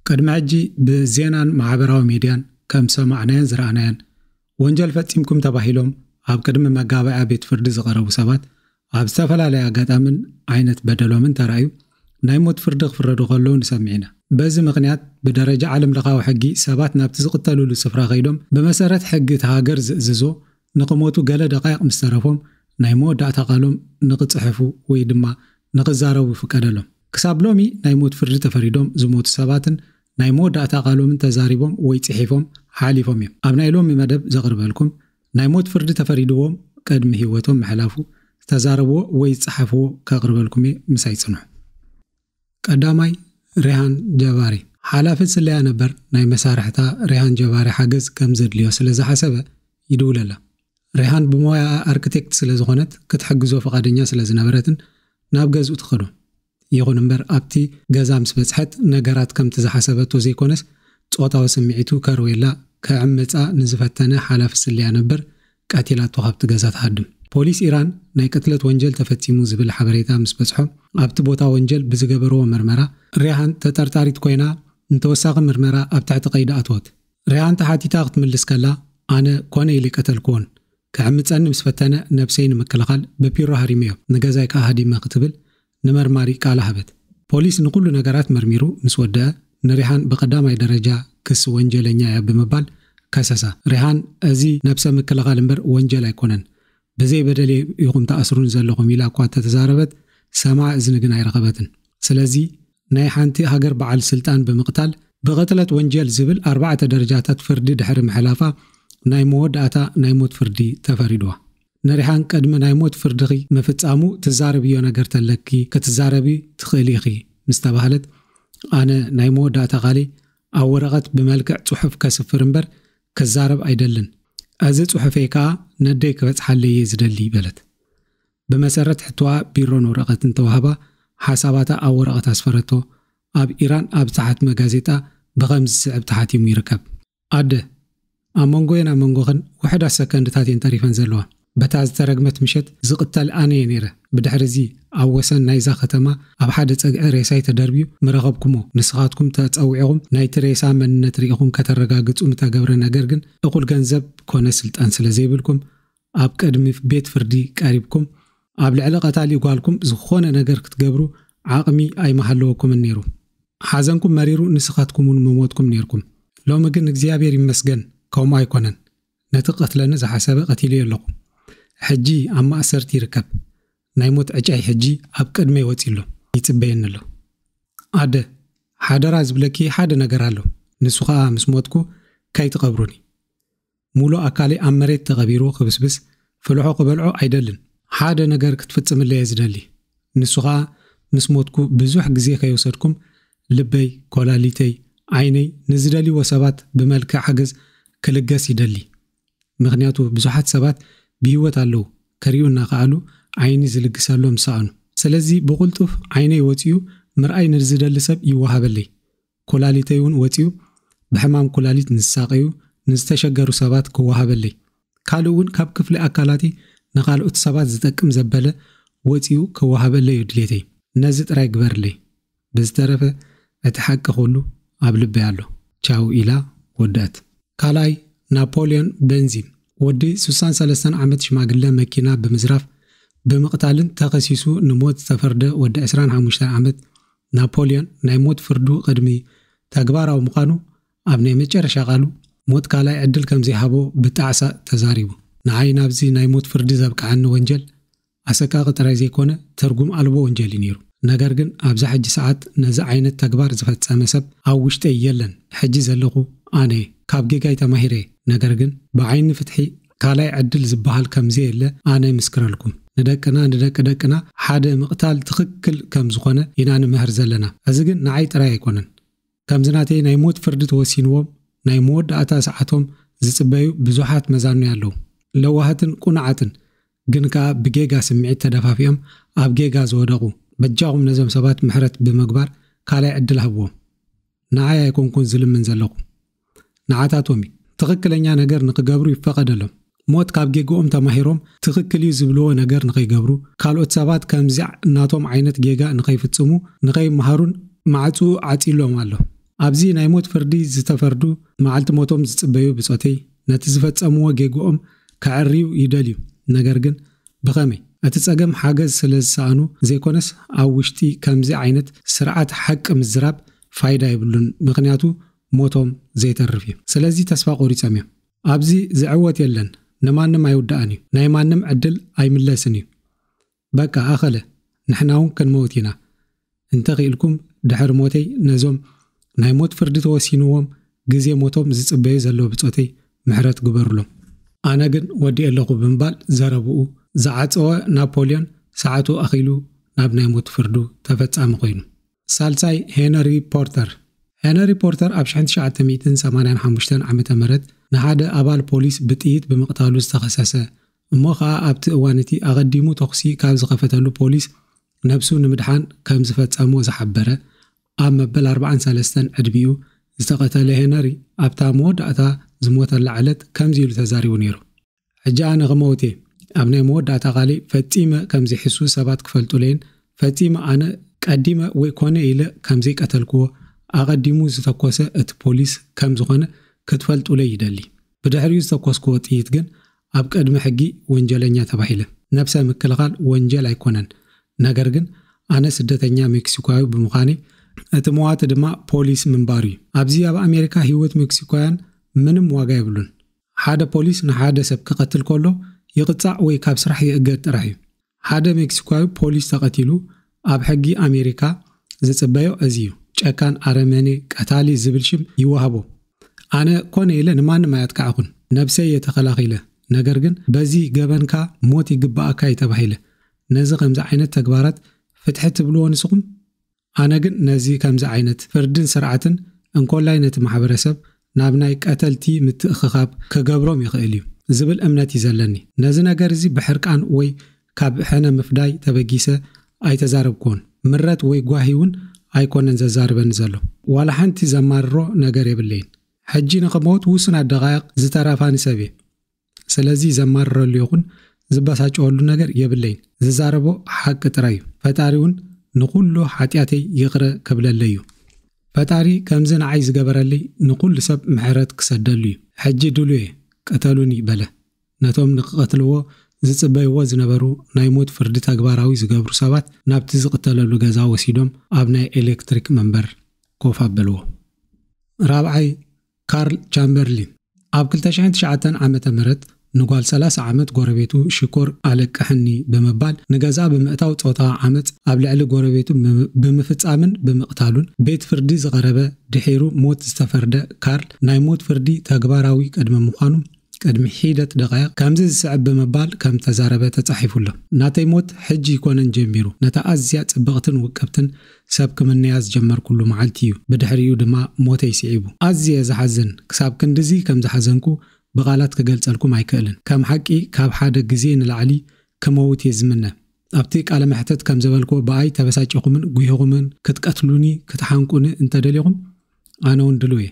ቅድሚ ሕጂ ብዜናን ማሕበራዊ ሚድያን ከም ሰማዕናዮን ዝረኣናዮን፣ ወንጀል ፈጺምኩም ተባሂሎም ኣብ ቅድሚ መጋባእያ ቤት ፍርዲ ዝቐረቡ ሰባት ኣብ ዝተፈላለየ ኣጋጣምን ዓይነት በደሎምን ተራእዩ ናይ ሞት ፍርዲ ክፍረዱ ከለዉ ንሰምዕ ኢና። በዚ ምኽንያት ብደረጃ ዓለም ለኻዊ ሕጊ ሰባት ናብቲ ዝቕተሉሉ ስፍራ ከይዶም ብመሰረት ሕጊ እቲ ሃገር ዝእዝዞ ንኽሞቱ ገለ ደቃይቕ ምስ ተረፎም ናይ መወዳእታ ቃሎም ንኽጽሕፉ ወይ ድማ ንኽዛረቡ ይፍቀደሎም። ክሳብ ሎሚ ናይ ሞት ፍርዲ ተፈሪዶም ዝሞቱ ሰባትን ናይ መወዳእታ ቃሎምን ተዛሪቦም ወይ ጽሒፎም ሓሊፎም እዮም። ኣብ ናይ ሎሚ መደብ ዘቕርበልኩም ናይ ሞት ፍርዲ ተፈሪድዎም ቅድሚ ህይወቶም ምሕላፉ ዝተዛረብዎ ወይ ዝጸሓፍዎ ከቕርበልኩም እየ፣ ምሳይ ጽንሑ። ቀዳማይ፣ ሬሃን ጀባሪ። ሓላፊ ስለያ ነበር ናይ መሳርሕታ ሬሃን ጀባሪ ሓገዝ ከም ዘድልዮ ስለ ዝሓሰበ ይድውለላ። ሬሃን ብሞያኣ ኣርክቴክት ስለ ዝኾነት ክትሕግዞ ፈቓደኛ ስለ ዝነበረትን ናብ ገዝኡ ትኸዶ። ይኹን እምበር ኣብቲ ገዛ ምስ በጽሐት ነገራት ከምቲ ዝሓሰበቶ ዘይኮነስ ጾታዊ ስምዒቱ ከርውየላ ክዕምጻ ንዝፈተነ ሓላፊ ስለያ ነበር ቀቲላቶ ካብቲ ገዛ ትሃድም። ፖሊስ ኢራን ናይ ቅትለት ወንጀል ተፈጺሙ ዝብል ሓበሬታ ምስ በጽሖም ኣብቲ ቦታ ወንጀል ብዝገበርዎ ምርመራ ሬሃን ተጠርጣሪት ኮይና ንተወሳኺ ምርመራ ኣብ ትሕቲ ቀይዲ ኣትወት። ሬሃን ተሓቲታ ክትምልስ ከላ ኣነ ኮነ ኢለ ቀተልክዎን ክዕምጸኒ ምስ ፈተነ ነብሰይ ንምክልኻል ብፒሮ ሃሪመዮ ንገዛይ ከኣ ሃዲመ ክትብል ንመርማሪ ቃላ ሃበት። ፖሊስ ንኹሉ ነገራት መርሚሩ ምስ ወደአ ንሪሃን ብቐዳማይ ደረጃ ክሲ ወንጀለኛ እያ ብምባል ከሰሳ። ሪሃን እዚ ነብሰ ምክልኻል እምበር ወንጀል ኣይኮነን፣ ብዘይ በደል ኢኹም ተኣስሩን ዘለኹም ኢላ እኳ እንተተዛረበት ሰማዒ እዝኒ ግን ኣይረኸበትን። ስለዚ ናይ ሓንቲ ሃገር በዓል ስልጣን ብምቕታል ብቕትለት ወንጀል ዝብል ኣርባዕተ ደረጃታት ፍርዲ ድሕሪ ምሕላፋ ናይ መወዳእታ ናይ ሞት ፍርዲ ተፈሪድዋ። ንሪሃን ቅድሚ ናይ ሞት ፍርድኺ ምፍጻሙ ትዛረብዮ ነገር ተለኪ ክትዛረቢ ትኽእሊ ኢኺ ምስ ተባህለት ኣነ ናይ መወዳእታ ቃለይ ኣብ ወረቐት ብመልክዕ ጽሑፍ ከስፍር እምበር ክዛረብ ኣይደልን። እዚ ጽሑፈይ ከኣ ነደይ ክበጽሓለይ እየ ዝደሊ በለት። ብመሰረት ሕቶኣ ቢሮን ወረቐትን ተዋህባ ሓሳባታ ኣብ ወረቐት ኣስፈረቶ። ኣብ ኢራን ኣብ ዝተሓትመ ጋዜጣ ብኸምዚ ዝስዕብ ተሓቲሙ ይርከብ። ኣደ፣ ኣብ መንጎየን ኣብ መንጎኽን ውሕዳት ሰከንድታት እየን ተሪፈን ዘለዋ። በታ ዝተረግመት ምሸት ዝቕተል ኣነ እየ ነይረ። ብድሕሪ እዚ ኣብ ወሰን ናይዛ ከተማ ኣብ ሓደ ጸግዒ ሬሳይ ተደርብዩ ምረኸብኩሞ። ንስኻትኩም ተጸዊዕኹም ናይቲ ሬሳ መንነት ርኢኹም ከተረጋግጹ ምተገብረ፣ ነገር ግን እኹል ገንዘብ ኮነ ስልጣን ስለ ዘይብልኩም ኣብ ቅድሚ ቤት ፍርዲ ቀሪብኩም ኣብ ልዕሊ ቀታሊ ጓልኩም ዝኾነ ነገር ክትገብሩ ዓቕሚ ኣይምሃለወኩምን ነይሩ። ሓዘንኩም መሪሩ ንስኻትኩም እውን ምሞትኩም ነይርኩም። ሎሚ ግን እግዚኣብሔር ይመስገን ከምኡ ኣይኮነን። ነቲ ክቐትለኒ ዝሓሰበ ቀቲለዮ ኣለኹ። ሕጂ ኣብ ማእሰርቲ ይርከብ። ናይ ሞት ዕጫይ ሕጂ ኣብ ቅድመይ ወጺኡ ኣሎ፣ ይጽበየኒ ኣሎ። ኣደ፣ ሓደራ ዝብለኪ ሓደ ነገር ኣሎ። ንሱ ኸኣ ምስ ሞትኩ ከይትቐብሩኒ። ሙሉእ ኣካለይ ኣብ መሬት ተቐቢሩ ክብስብስ ፍልሖ ክበልዖ ኣይደልን። ሓደ ነገር ክትፍጽምለይ እየ ዝደሊ። ንሱ ኸኣ ምስ ሞትኩ ብዙሕ ግዜ ከይወሰድኩም ልበይ፣ ኮላሊተይ፣ ዓይነይ ንዝደልይዎ ሰባት ብመልክዕ ሓገዝ ክልገስ ይደሊ። ምኽንያቱ ብዙሓት ሰባት ብህይወት ኣለዉ፣ ከርእዩ እናኸኣሉ ዓይኒ ዝልግሰሎም ዝሰኣኑ። ስለዚ ብቕልጡፍ ዓይነይ ወጺኡ ምርኣይ ንዝደሊ ሰብ ይወሃበለይ። ኮላሊተይ እውን ወጺኡ ብሕማም ኮላሊት ንዝሳቐዩ ንዝተሸገሩ ሰባት ክወሃበለይ። ካልእ እውን ካብ ክፍሊ ኣካላተይ ንኻልኦት ሰባት ዝጠቅም ዘበለ ወጺኡ ክወሃበለይ እዩ ድሌተይ። ነዚ ጥራይ ግበርለይ። ብዝተረፈ እቲ ሓቂ ኩሉ ኣብ ልበይ ኣሎ። ቻው ኢላ ወደኣት። ካልኣይ ናፖልዮን ቤንዚን። ወዲ ስሳን ሰለስተን ዓመት ሽማግለ መኪና ብምዝራፍ ብምቕታልን ተኸሲሱ ንሞት ዝተፈርደ ወዲ ዕስራን ሓሙሽተን ዓመት ናፖልዮን ናይ ሞት ፍርዱ ቅድሚ ተግባራዊ ምዃኑ ኣብ ናይ መጨረሻ ቃሉ ሞት ካልኣይ ዕድል ከም ዘይሃቦ ብጣዕሳ ተዛሪቡ። ንዓይ ናብዚ ናይ ሞት ፍርዲ ዘብቅዓኒ ወንጀል ኣሰቃቂ ጥራይ ዘይኮነ ትርጉም ኣልቦ ወንጀል እዩ ነይሩ። ነገር ግን ኣብዛ ሕጂ ሰዓት ነዚ ዓይነት ተግባር ዝፈጸመ ሰብ ኣብ ውሽጠይ የለን። ሕጂ ዘለኹ ኣነ እየ። ካብ ጌጋይ ተማሂረ እየ። ነገር ግን ብዓይኒ ፍትሒ ካልኣይ ዕድል ዝበሃል ከም ዘየለ ኣነ ምስክረልኩም። ንደቅና ንደቂ ደቅና ሓደ ምቕታል ትኽክል ከም ዝኾነ ኢና ንምህር ዘለና። እዚ ግን ንዓይ ጥራይ ኣይኮነን። ከምዚ ናተይ ናይ ሞት ፍርዲ ተወሲንዎም ናይ መወዳእታ ሰዓቶም ዝጽበዩ ብዙሓት መዛኑይ ኣለዉ። ለዋሃትን ቁኑዓትን ግን ከኣ ብጌጋ ስምዒት ተደፋፊኦም ኣብ ጌጋ ዝወደቑ። በጃኹም ነዞም ሰባት ምሕረት ብምግባር ካልኣይ ዕድል ሃብዎም። ንዓይ ኣይኮንኩን ዝልምን ዘለኹ። ንዓታቶም እዩ። ትኽክለኛ ነገር ንኽገብሩ ይፈቐደሎም። ሞት ካብ ጌግኦም ተማሂሮም ትኽክል እዩ ዝብልዎ ነገር ንኸይገብሩ፣ ካልኦት ሰባት ከምዚ ናቶም ዓይነት ጌጋ ንኸይፍጽሙ፣ ንኸይመሃሩን ማዕጽኡ ዓጺሎም ኣሎ። ኣብዚ ናይ ሞት ፍርዲ ዝተፈርዱ፣ መዓልቲ ሞቶም ዝጽበዩ ብጾተይ፣ ነቲ ዝፈጸምዎ ጌግኦም ከዐርዩ ይደልዩ። ነገር ግን ብኸመይ? እቲ ጸገም ሓገዝ ስለ ዝሰኣኑ ዘይኮነስ፣ ኣብ ውሽጢ ከምዚ ዓይነት ስርዓት ሓቂ ምዝራብ ፋይዳ የብሉን፣ ምኽንያቱ ሞቶም ዘይተርፍ እዩ። ስለዚ ተስፋ ቆሪጾም እዮም። ኣብዚ ዝዕወት የለን፣ ንማንም ኣይውዳእን እዩ፣ ናይ ማንም ዕድል ኣይምለስን እዩ። በቃ ኣኸለ፣ ንሕና እውን ክንመውት ኢና። እንተኽኢልኩም ድሕሪ ሞተይ ነዞም ናይ ሞት ፍርዲ ተወሲንዎም ግዜ ሞቶም ዝጽበዩ ዘለዉ ብጾተይ ምሕረት ግበሩሎም። ኣነ ግን ወዲኤ ኣለኹ ብምባል ዘረብኡ ዝዓጸወ ናፖልዮን ሰዓቱ ኣኺሉ ናብ ናይ ሞት ፍርዱ ተፈጻሚ ኮይኑ። ሳልሳይ ሄነሪ ፖርተር። ሄነሪ ፖርተር ኣብ ሽሕን ትሽዓተ ሚእትን ሰማንያን ሓሙሽተን ዓመተ ምህረት ንሓደ ኣባል ፖሊስ ብጥይት ብምቕታሉ ዝተኸሰሰ፣ እሞ ኸኣ ኣብቲ እዋን እቲ ኣቐዲሙ ተኹሲ ካብ ዝኸፈተሉ ፖሊስ ነብሱ ንምድሓን ከም ዝፈጸሞ ዝሓበረ፣ ኣብ መበል ኣርባዓን ሰለስተን ዕድሚኡ ዝተቐተለ ሄነሪ ኣብታ መወዳእታ ዝሞተላ ዕለት ከምዚ ኢሉ ተዛሪቡ ነይሩ። ሕጂ ኣነ ክመውት እየ። ኣብ ናይ መወዳእታ ቃለይ ፈጺመ ከም ዘይሕሱ ሰባት ክፈልጡለይን ፈጺመ ኣነ ቀዲመ ወይ ኮነ ኢለ ከም ዘይቀተልክዎ ኣቐዲሙ ዝተኮሰ እቲ ፖሊስ ከም ዝኾነ ክትፈልጡለይ ይደሊ። ብድሕሪኡ ዝተኮስክዎ ጥይት ግን ኣብ ቅድሚ ሕጊ ወንጀለኛ ተባሂለ። ነብሰ ምክልኻል ወንጀል ኣይኮነን። ነገር ግን ኣነ ስደተኛ ሜክሲኮያዊ ብምዃነይ እቲ መዋቲ ድማ ፖሊስ ምንባሩ እዩ። ኣብዚ ኣብ ኣሜሪካ ህይወት ሜክሲኮያን ምንም ዋጋ የብሉን። ሓደ ፖሊስ ንሓደ ሰብ ክቐትል ከሎ ይቕጻዕ ወይ ካብ ስራሕ ይእገድ ጥራሕ እዩ። ሓደ ሜክሲኮያዊ ፖሊስ ተቐቲሉ ኣብ ሕጊ ኣሜሪካ ዝጽበዮ እዚ እዩ። ጨካን፣ ኣረመኔ፣ ቀታሊ ዝብል ሽም ይወሃቦ። ኣነ ኮነ ኢለ ንማንም ኣየጥቃዕኩን፣ ነብሰይ እየ ተኸላኺለ። ነገር ግን በዚ ገበንካ ሞት ይግባኣካ እዩ ተባሂለ። ነዚ ከምዚ ዓይነት ተግባራት ፍትሒ ትብልዎ ንስኹም? ኣነ ግን ነዚ ከምዚ ዓይነት ፍርድን ስርዓትን እንኮላይ ነቲ ማሕበረሰብ ናብ ናይ ቀተልቲ ምትእኽኻብ ክገብሮም ይኽእል እዩ ዝብል እምነት እዩ ዘለኒ። ነዚ ነገር እዚ ብሕርቃን ወይ ካብ ሕነ ምፍዳይ ተበጊሰ ኣይተዛረብኩዎን። ምረት ወይ ጓሂ እውን ኣይኮነን ዘዛርበኒ ዘሎ። ዋላ ሓንቲ ዘማርሮ ነገር የብለይን። ሕጂ ንኽመውት ውሱናት ደቓይቕ ዝተረፋኒ ሰብ እየ። ስለዚ ዘማርረሉ ይኹን ዝበሳጨወሉ ነገር የብለይን። ዝዛረቦ ሓቂ ጥራይ እዩ። ፈጣሪ እውን ንኹሉ ሓጢኣተይ ይቕረ ክብለለይ እዩ። ፈጣሪ ከምዚ ንዓይ ዝገበረለይ ንኹሉ ሰብ ምሕረት ክሰደሉ እዩ። ሕጂ ድሉ እየ፣ ቅተሉኒ በለ። ነቶም ንክቐትልዎ ዝጽበይዎ ዝነበሩ ናይ ሞት ፍርዲ ተግባራዊ ዝገብሩ ሰባት ናብቲ ዝቕተለሉ ገዛ ወሲዶም ኣብ ናይ ኤሌክትሪክ መንበር ኮፍ ኣበልዎ። ራብዓይ፣ ካርል ቻምበርሊን። ኣብ ክልተ ሽሕን ትሽዓተን ዓመተ ምህረት ንጓል ሰላሳ ዓመት ጎረቤቱ ሽኮር ኣለቅሕኒ ብምባል ንገዛ ብምእታው ጾታዊ ዓመጽ ኣብ ልዕሊ ጎረቤቱ ብምፍጻምን ብምቕታሉን ቤት ፍርዲ ዝቐረበ፣ ድሒሩ ሞት ዝተፈርደ ካርል ናይ ሞት ፍርዲ ተግባራዊ ቅድሚ ምዃኑ ቅድሚ ሒደት ደቓይቕ ከምዚ ዝስዕብ ብምባል ከም ተዛረበ ተጻሒፉ ኣሎ። ናተይ ሞት ሕጂ ይኮነን ጀሚሩ፣ ነታ ኣዝያ ጽብቕትን ውቅብትን ሰብ ክምነያ ዝጀመርኩሉ መዓልቲ እዩ። ብድሕሪኡ ድማ ሞተይ ስዒቡ። ኣዝየ ዝሓዝን፣ ክሳብ ክንድዚ ከም ዝሓዘንኩ ብቓላት ክገልጸልኩም ኣይክእልን። ከም ሓቂ ካብ ሓደ ግዜ ንላዕሊ ክመውት እየ ዝምነ። ኣብቲ ቃለ መሕተት ከም ዘበልክዎ ብኣይ ተበሳጭኹምን ጉሂኹምን ክትቀትሉኒ ክትሓንቁኒ እንተደሊኹም ኣነ እውን ድሉው እየ።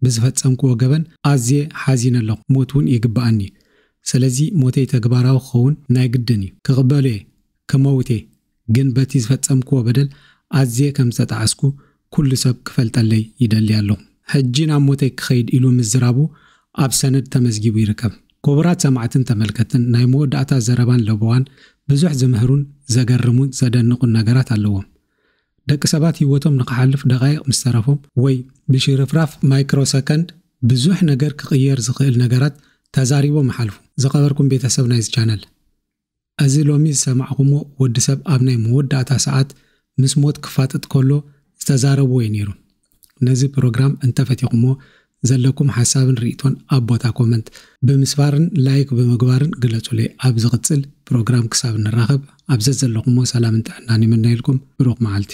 ብዝፈጸምክዎ ገበን ኣዝየ ሓዚነ ኣለኹ። ሞት እውን ይግብኣኒ። ስለዚ ሞተይ ተግባራዊ ክኸውን ናይ ግድን እዩ። ክቕበሎ እየ። ክመውት እየ። ግን በቲ ዝፈጸምክዎ በደል ኣዝየ ከም ዝተጣዓስኩ ኩሉ ሰብ ክፈልጠለይ ይደሊ ኣለኹ። ሕጂ ናብ ሞተይ ክኸይድ ኢሉ ምዝራቡ ኣብ ሰነድ ተመዝጊቡ ይርከብ። ክቡራት ሰማዕትን ተመልከትን፣ ናይ መወዳእታ ዘረባን ለበዋን ብዙሕ ዝምህሩን ዘገርሙን ዘደንቑን ነገራት ኣለዎም። ደቂ ሰባት ህይወቶም ንኽሓልፍ ደቓይቕ ምስ ተረፎም ወይ ብሽርፍራፍ ማይክሮሰከንድ ብዙሕ ነገር ክቕየር ዝኽእል ነገራት ተዛሪቦም ይሓልፉ። ዝኸበርኩም ቤተሰብ ናይዚ ቻነል፣ እዚ ሎሚ ዝሰማዕኹሞ ወዲ ሰብ ኣብ ናይ መወዳእታ ሰዓት ምስ ሞት ክፋጠጥ ከሎ ዝተዛረብዎ እዩ ነይሩ። ነዚ ፕሮግራም እንተፈቲኹሞ ዘለኩም ሓሳብን ርእይቶን ኣብ ቦታ ኮመንት ብምስፋርን ላይክ ብምግባርን ግለጹለይ። ኣብ ዝቕጽል ፕሮግራም ክሳብ ንራኸብ ኣብ ዘዘለኹሞ ሰላምን ጥዕናን ይምነየልኩም። ብሩኽ መዓልቲ።